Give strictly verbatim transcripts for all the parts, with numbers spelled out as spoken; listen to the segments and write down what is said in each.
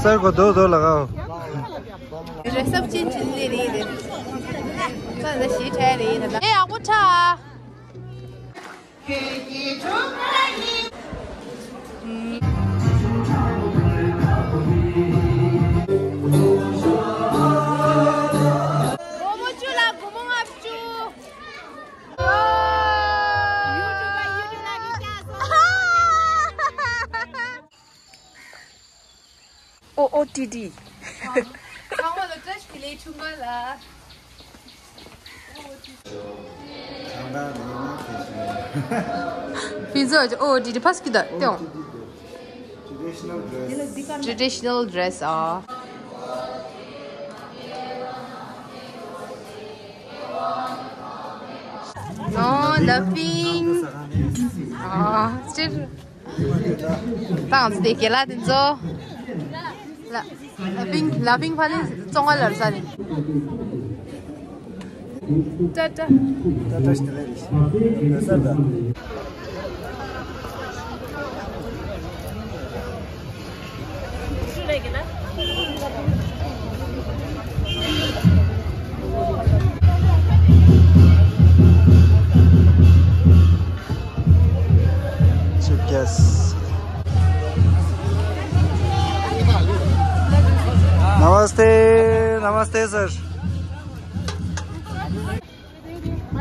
སར་གོ་དོ་དོ་ལ་གའོ། རེ་སབ་ཅན་ཅིན་ལི་རེད་རེད། ཙ་ན་ཞི་ཁྲ་རེད་ད། ཨེ་ཡག་པོ་ཁྲ། སྒོར་མོ་བཅུ་ལ་སྒོར་མོ་ལྔ་བཅུ། ཨོ་ཨོ་ཏི་ཏི། ཚང་མ་ལ་བཀྲ་ཤིས་བདེ་ལེགས་ཆུང་མ་ལ། ཕི་ཛོ་ཨོ་ཏི་ཏི་ཕ་སི་ཀི་ད་ཏེའོ། Traditional dress. Traditional dress ཨ། ཨོ་ལ་ཕིང་། ཨ་སི་ཊི་ཊི། ཏང་སྟེ་གེ་ལ་དེ་ཚོ། ལ་ལ་ཕིང་ལ་ཕིང་ཕ་ནི་ཙོང་ཁ་ལར་ས་ནི། ཏ་ཏ། ཏ་ཏ་ཤི་ཏི་ལེ་རི་ཤི། ན་ས་ད། Chief guest. Namaste, namaste, sir.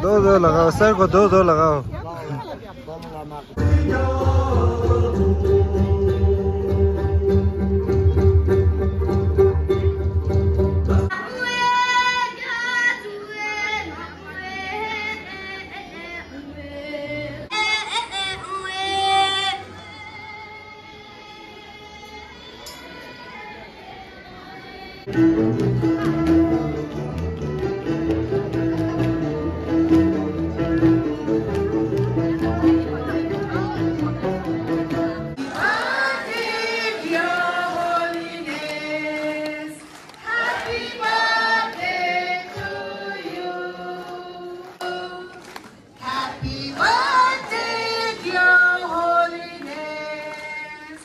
दो दो लगाओ, सर को दो दो लगाओ। Happy birthday, dear Holiness.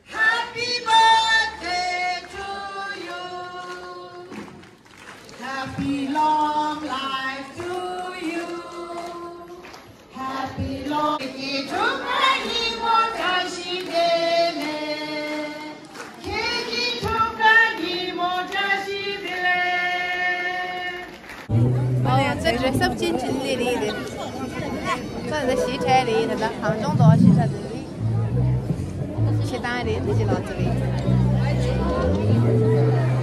Happy birthday to you. Happy long life to you. Happy long. ཨོ་ཙི་ཌི་རེ་སི་ཨབ་ཅན་ཅིན་ལི་རེད་རེད། ཙི་ད་ཞི་ཁྲ་རེད་ད། གངས་ལྗོངས་དོ་ཞི་ཁྲ་དེ་རེད། ཤེས་ཏང་རེད་འདི་ཅི་ལོ་ཙི་རེད།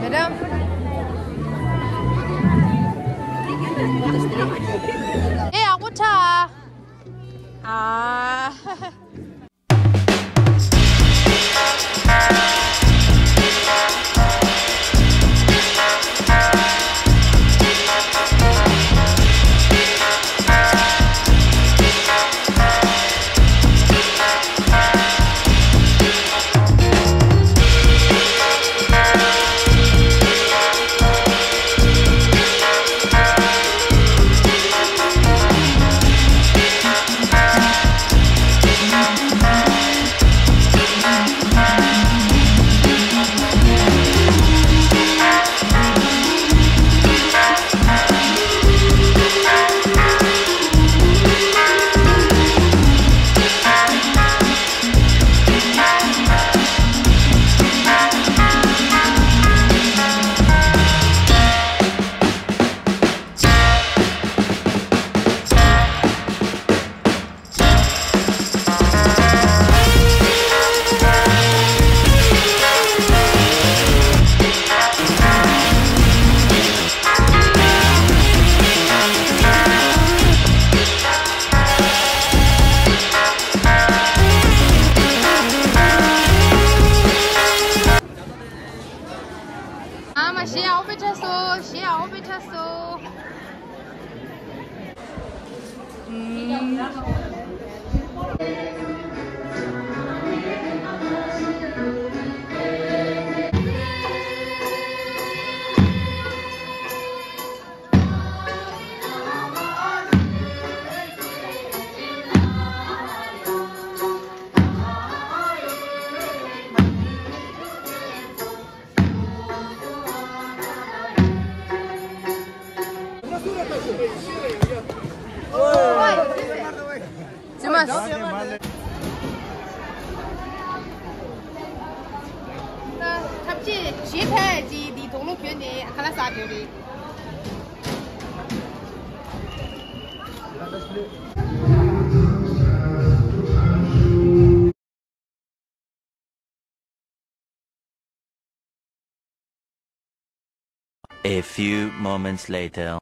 མེ་ཌམ། ཨེ་ཡག་པོ་ཁྲ། ཨ། ཨ་མ་ཞེ་ཨའོ་པེ་ཁྲ་སོ། ཞེ་ཨའོ་པེ་ཁྲ་སོ། ཐབས་ཤེས་བྱེད་ཐལ་ཅིག་འདི་དོགས་ལོ་གྱོན་ནས་ཁ་ལག་ཟ་དགོས་རེད། A few moments later.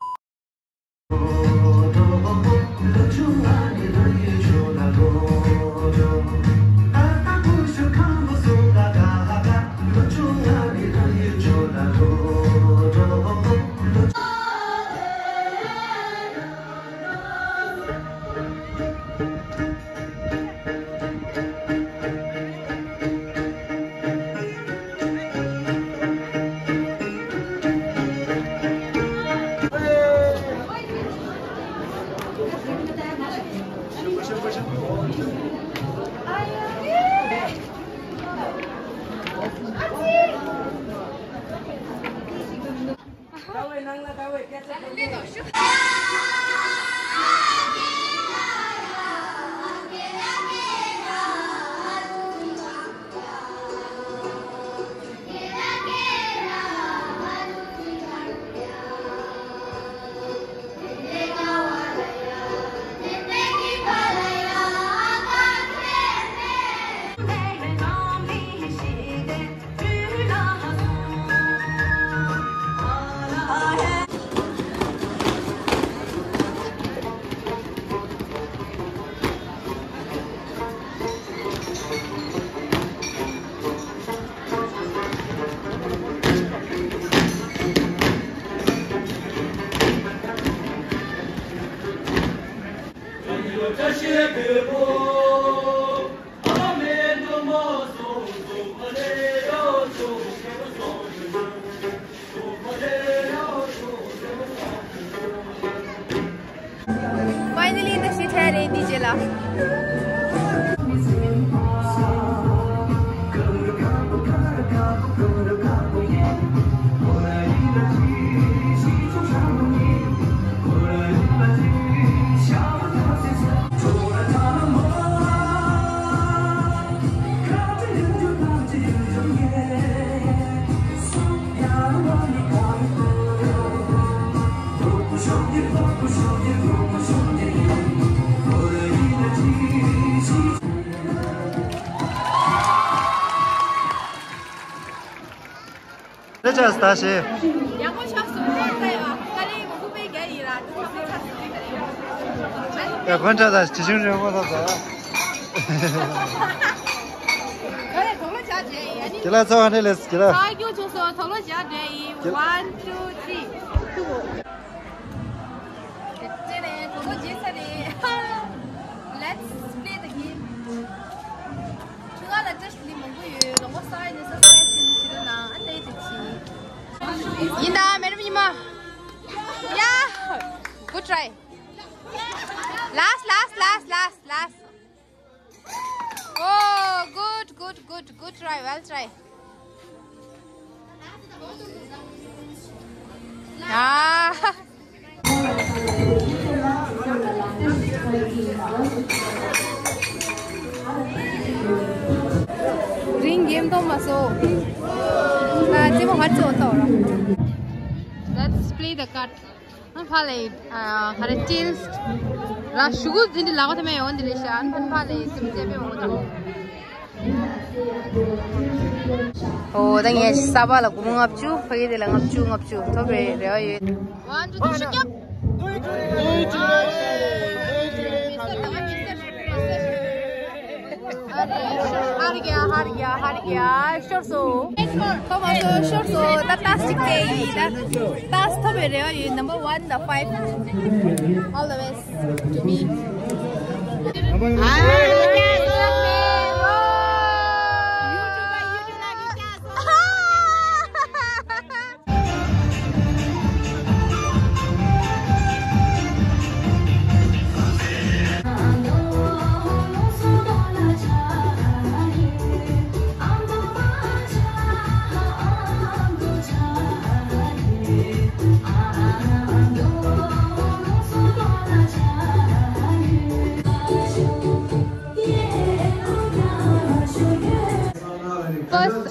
Finally, the shit had in D J la. ལེ་ཆགས་སུ་ད་ཞེས། ཡག་པོ་ཆགས་སོང་། ཁོང་ཚ་ཡོད། ཀ་ལི་མོ་ཀུ་པེ་རྒྱ་ཡིན་ལ་ཚང་མ་ཆགས་སོང་། ཡ་ཁོང་ཚ་ད་ཇི་བྱུང་རེད་ཁོང་ཚ་ད། ཁོ་རེ་དོགས་ལོ་བྱ་བྱས་ཡ་ནི། ཁྱེད་ལ་ཚ་བ་འདྲེ་ལེས་ཁྱེད་ལ། ཚ་རྒྱུ་བྱུང་སོང་། དོགས་ལོ་བྱ་བྱས་ཡིན། One, two, three. ཅེ་ནེ་དོགས་ལོ་བྱས་ཚར་རེད། Let's play the game. ཁྱོད་ང་ལ་བཀྲ་ཤིས་བདེ་ལེགས་མང་པོ་ཡོད། ལོ་ངོ་གསར་ནས་subscribe བྱེད་ནི་བྱེད་རོགས་གནང་། ཨ་ཏེ་ཏེ་ཆི། ཡིན་ད་མེ་རམ་ཉི་མ། Yeah. Good try. Last, last, last, last, last. Oh, good, good, good, good try, well try. Ah. Ring game to maso. Na, jimo hat so to. Let's play the card. ཨ་ཕ་ལེ། ཨ་ཧ་རེ་ཊིལ་ར་ཤུ་གུ་འཛིན་འདི་ལག་པ་ཐ་མའི་ཡོང་འདི་ལེ་ཤ་ཨ་ཕ་ལེ་སིམ་སེ་པེ་མོ་དང་། ཨོ་ད་ངས་ས་པ་ལ་སྒོར་མོ་ལྔ་བཅུ། ཕ་གི་དེ་ལ་ལྔ་བཅུ་ལྔ་བཅུ་ཐོབ་པའི་རེ་བ་ཡོད། One, two, three, ཤུགས་རྒྱོབ། ཧར་རྒྱ་ཧར་རྒྱ་ཧར་རྒྱ་ཤོར་སོང་། ཐོབ་མ་སོང་། ཤོར་སོང་། ད་ཏཱས་གཅིག་བཙལ་ཡིན་ད། ཏཱས་ཐོབ་པའི་རེ་བ་ཡོད། Number one དང་five. All the best to me.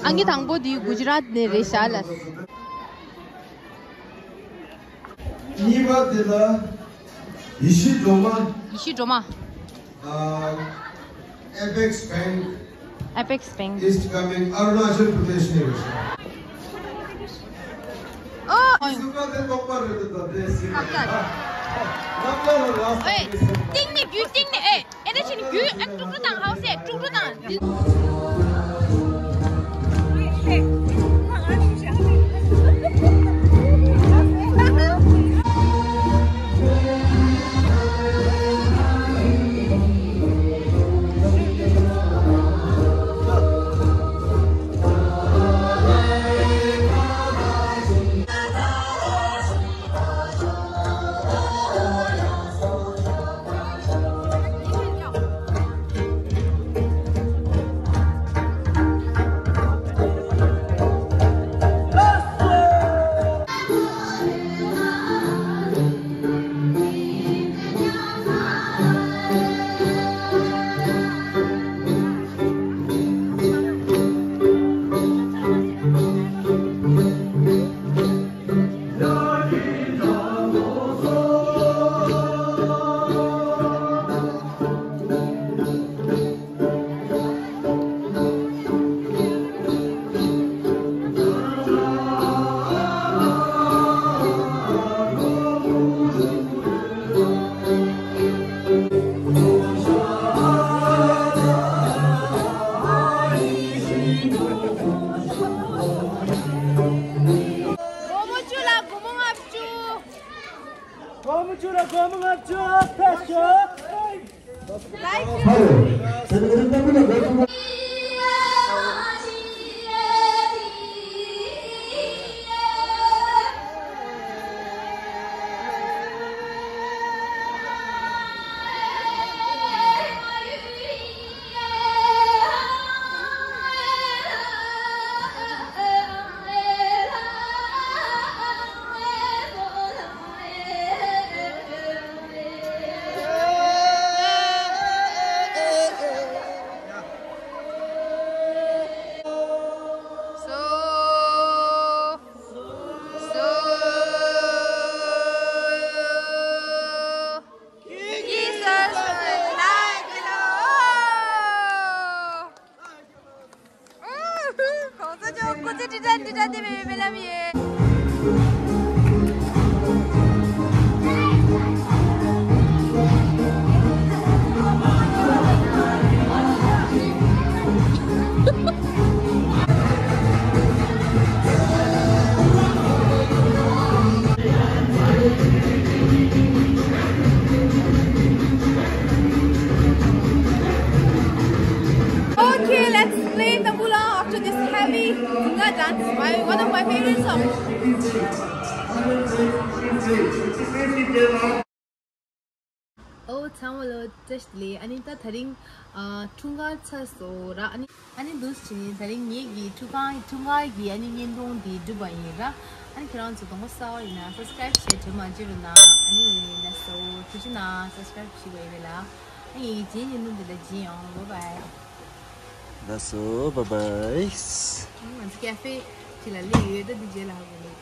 ཨང་ཀི་དང་པོ་དེ་གུ་ཇི་རཱཏ་ནས་རེད་ཤག་ལགས། གཉིས་པ་དེ་ལ་ཡེ་ཤེས་སྒྲོལ་མ། ཡེ་ཤེས་སྒྲོལ་མ། Uh, Apex Bank Apex Bank is coming Arunachal Pradesh ནས་རེད་ཤག། ཨོ། སུ་ག་དེ་ལོག་པ་རེད་དོ་དེ་སི། ཨ་ཀ། ལབ་ལ་ར་ར་ཨེ། སྟེང་ནས་རྒྱུ་སྟེང་ནས་ཨེ། ཨེ་ན་ཆེ་ནི་རྒྱུ་ཨ་དཀྲུག་དཀྲུག་དང་ཧའོ་སེ་དཀྲུག་དཀྲུག་དང་། སྒོར་མོ་བཅུ་ལ་སྒོར་མོ་ལྔ་བཅུ། སྒོར་མོ་བཅུ་ལ་སྒོར་མོ་ལྔ་བཅུ་ཕེབས་ཤོག། གོང་ས་མཆོག་སྐུ་ཚེ་ཁྲི་ཕྲག་ཁྲི་ཕྲག་བརྟན་པའི་སྨོན་ལམ་ཡོད། Okay, let's play tabla after this heavy Ganga dance. My, one of my favorite songs. ཨོ་ཚང་མ་ལོ་བཀྲ་ཤིས་བདེ་ལེགས། ཨ་ནི་ད་དེ་རིང་ཨ་འཁྲུངས་སྐར་ཚར་སོང་ར། ཨ་ནི་ཨ་ནི་འདུག་སེ་བྱས་ནས་དེ་རིང་ངེད་ཀྱི་འཁྲུངས་སྐར་འཁྲུངས་སྐར་གྱི་ཨ་ནི་བརྙན་ཐུང་འདི་བསྒྲུབས་པ་ཡིན་ར། ཨ་ནི་ཁྱེད་རང་ཚོ་གདོང་པ་གསར་པ་ཡིན་ན་སབ་སི་ཀ་རེབ་བྱས་དྲན་མ་བརྗེད་རོགས་གནང་། ཨ་ནི་ལགས་སོ། ཐུགས་རྗེ་གནང་། སབ་སི་ཀ་རེབ་བྱས་པ་ཡིན་པས་ལ། ཨ་ནི་རྗེས་བརྙན་ཐུང་འདི་ལ་མཇལ་ཡོང་། བཱའི་བཱའི། ལགས་སོ། བཱའི་བཱའི། ང་ཚོ་ཀེ་ཧྥེ་དེ་ལ་སླེབས་ཡོད། ད་འདི་རྗེས་ལ་ཧ་གོ་ལེ།